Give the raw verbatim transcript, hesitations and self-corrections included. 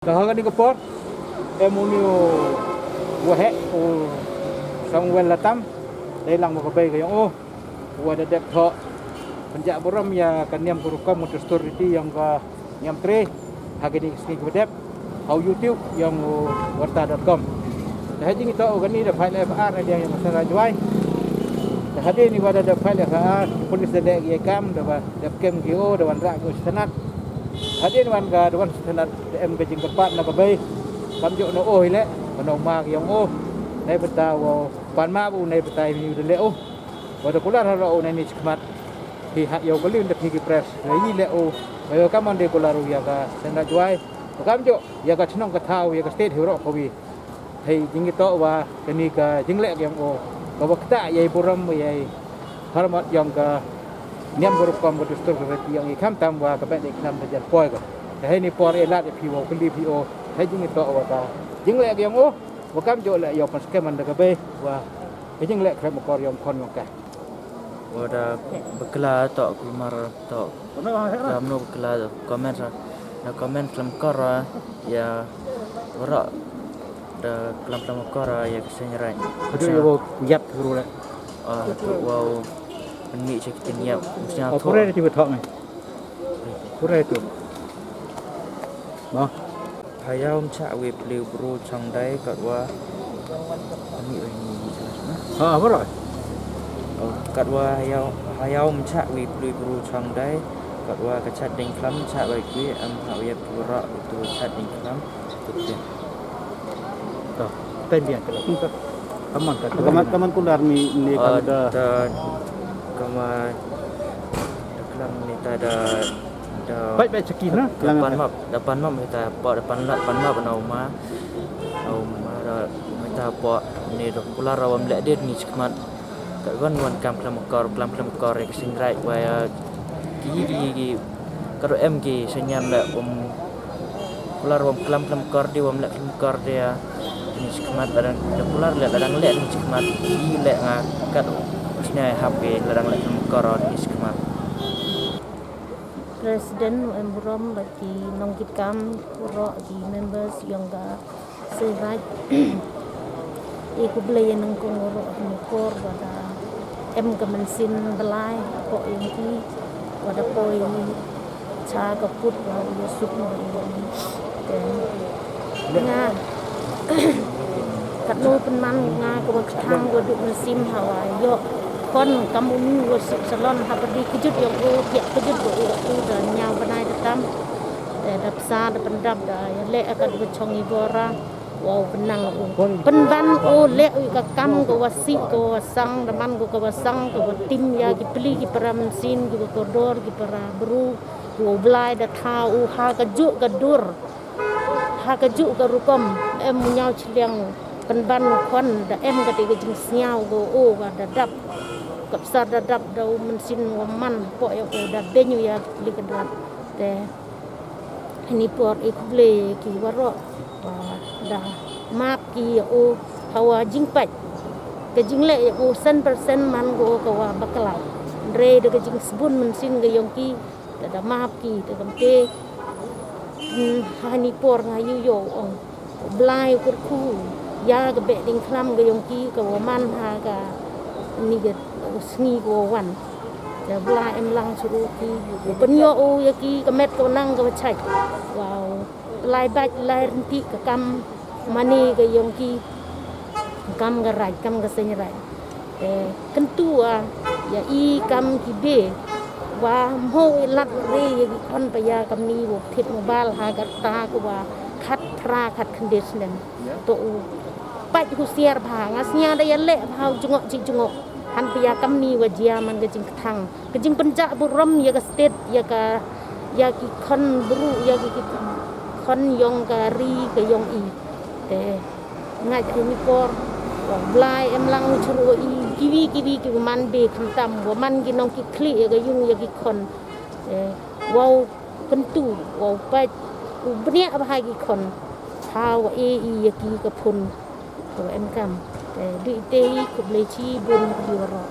Te ha kani ka por, em u ni u waheh u Samuel Latam, dei lang wa ka bei ka yong u, wa da dep thoh pynjah burom ya ka niam ka rukom, ka dustur riti yong ka Niamtre, ha kani ka sngi ka wa dep, ha u YouTube yong u warta dot com. Te ha jingitoh u kani da file F I R na liang yong ka Seiñ Raij Jowai. Te hadien ni wa da dep file F I R, ka police da leh ki ya i kam, da wa dep kem ki u, da wanrah ki u cha thanat. Hadien wan ka, da wan cha thanat, da em ka jingkyrpad na ka bei, kamjooh na u hi leh, ka nongma ka yong u, neibynta wow pan map u, neibynta i ni u da leh u. Wa da kular haroh u neini chakhmat. Phi ha yow ka liu da phi ki press, na i leh u, wa yow kammon de kular u ya ka Seiñ Raij Jowai, wa kamjooh ya ka chnong ka thaw, ya ka state hi waroh kawi. Hei jingitoh wa kani ka jingleh ka yong u, ka wa ktah ya i burom, ya i hormat yong ka niam ka rukom, ka dustur ka riti yong i, khamtam wa ka Behdieñkhlam da jan poi ko. Te heini por e lad ya phi wow kylli phi u, hei jingitoh wa ka jingleh ka yong u, wa kamjooh leh yow pynskhem man da ka bei, wa ka jingleh khreh mukor yong khon yong ka. Wa da bakla toh, kulmar toh. Kamno bakla toh, comment sa. Na comment klam kor ya waroh. Da klam klam kor ya ka Seiñ Raij. Aduh, ya wow yap guru le. Ah, tu wow ni check tin yap. Mesti. Oh, thoh. Pura tu thoh ni. Pura tu. Mo. Hayaw mchah wi pliew bru chong dai katwa. Ani oi ni. Ha, apa dah? Oh, katwa hayaw, hayaw mchah wi pliew bru chong dai katwa ka Chatdieñkhlam chah bai kwi am ha wi ap tu ra tu Chatdieñkhlam tu te. Toh, tai biang kalau. Kaman, kaman, kaman kular ni, ni. Oh, kaman da. Da, kaman da klam ni ta da, da. Baik, baik, cakap, ha? Da pan map, da pan map hita pok, da pan la, pan map na uma. Na uma da, hita pok ni da kular wa ym leh de ni chakhmat. Ka wan wan kam klam kor, klam klam kor ya ka Seiñ Raij wa ya ki, ki, ki, ka ro em ki Seiñ Niam le um kular wa ym klam klam kor de, wa ym leh klam kor de ya. Ni chakhmat la dang, da kular le la dang leh ni chakhmat, i leh nga kat sñiaw hap ke la dang leh klam kor ni chakhmat. President u em burom bad ki nongkitkam, waroh ki members yong ka Seiñ Raij. I khublei ya nongkong waroh ha ni por wa da em ka mynsiem blai hapoh yong ki, wa da poi cha ka pud wa u ya suk mo i wa i. Te nga katno pynman nga ka wa kthang wa duk mynsiem ha wa yoh khon kam u ni wa suk salon ha pyrdi kjut yong u, ya kjut wa u, u da ñiaw bnai da tam. Te da psa da pyndap da ya leh kat wa chong i bora. Wow, pynang u. Pynban u leh u ka kam ka wa sih, ka wa sang, da man ko ka wa sang, ka wa tim ya ki pli ki para mynsiem, ki wa kordor, ki para bru, ki wa u Blai da tha u ha ka juh ka dur, ha ka juh ka rukom, em u ñiaw chiliang u. Pynban u khon da em ka te ka jingsñiaw ko u wa da dap. Ka psa da dap da u mynsiem wa man, pok ya u da beiñ u ya ki pli ka dap. Te Ini por i khublei ki waroh, wa da map ki ya u, ha wa jingpait. Ka jingleh ya u san persen man ko ka wa bakla. Hynrei da ka jingsbun mynsiem ka yong ki, da da map ki, da kam te. Hmm, ha ini por nga yu yo ong. Blai u kyrkhu ya ka Behdieñkhlam ka yong ki ka wa man ha ka ni ka sngi ka wa wan. Ka Blai em lang chru ki, u pynyoh u ya ki ka met ka wa nang ka wa chait. Wow, lai bait lai rynti ka kam mane ka yong ki, kam ka raij, kam ka seng raij. Te kyntu wa ya i kam ki bei wa mho i lat re ya ki khon pa ya kamni wa thied mobile ha ka rta ka wa khat phra khat khyndai snem. To u pait husiar bha, nga sñiaw da ya leh bha u jngoh chi jngoh. Han pa ya kamni wa jia man ka jingkthang, ka jingpynjah burom ya ka state, ya ka, ya ki khon bru, ya ki, ki khon yong ka ri ka yong i. Te Ngait ha ini por, wa Blai em lang u chru i, kiwi kiwi ki wa man bei khamtam, wa man ki nongkikhlieh ya ka yung ya ki khon. Eh, wow kyntu, wow pait, u bniah bha ki khon. Ha wa e i ya ki ka phun, wa em kam. Eh, du ite i khublei chibun ki waroh.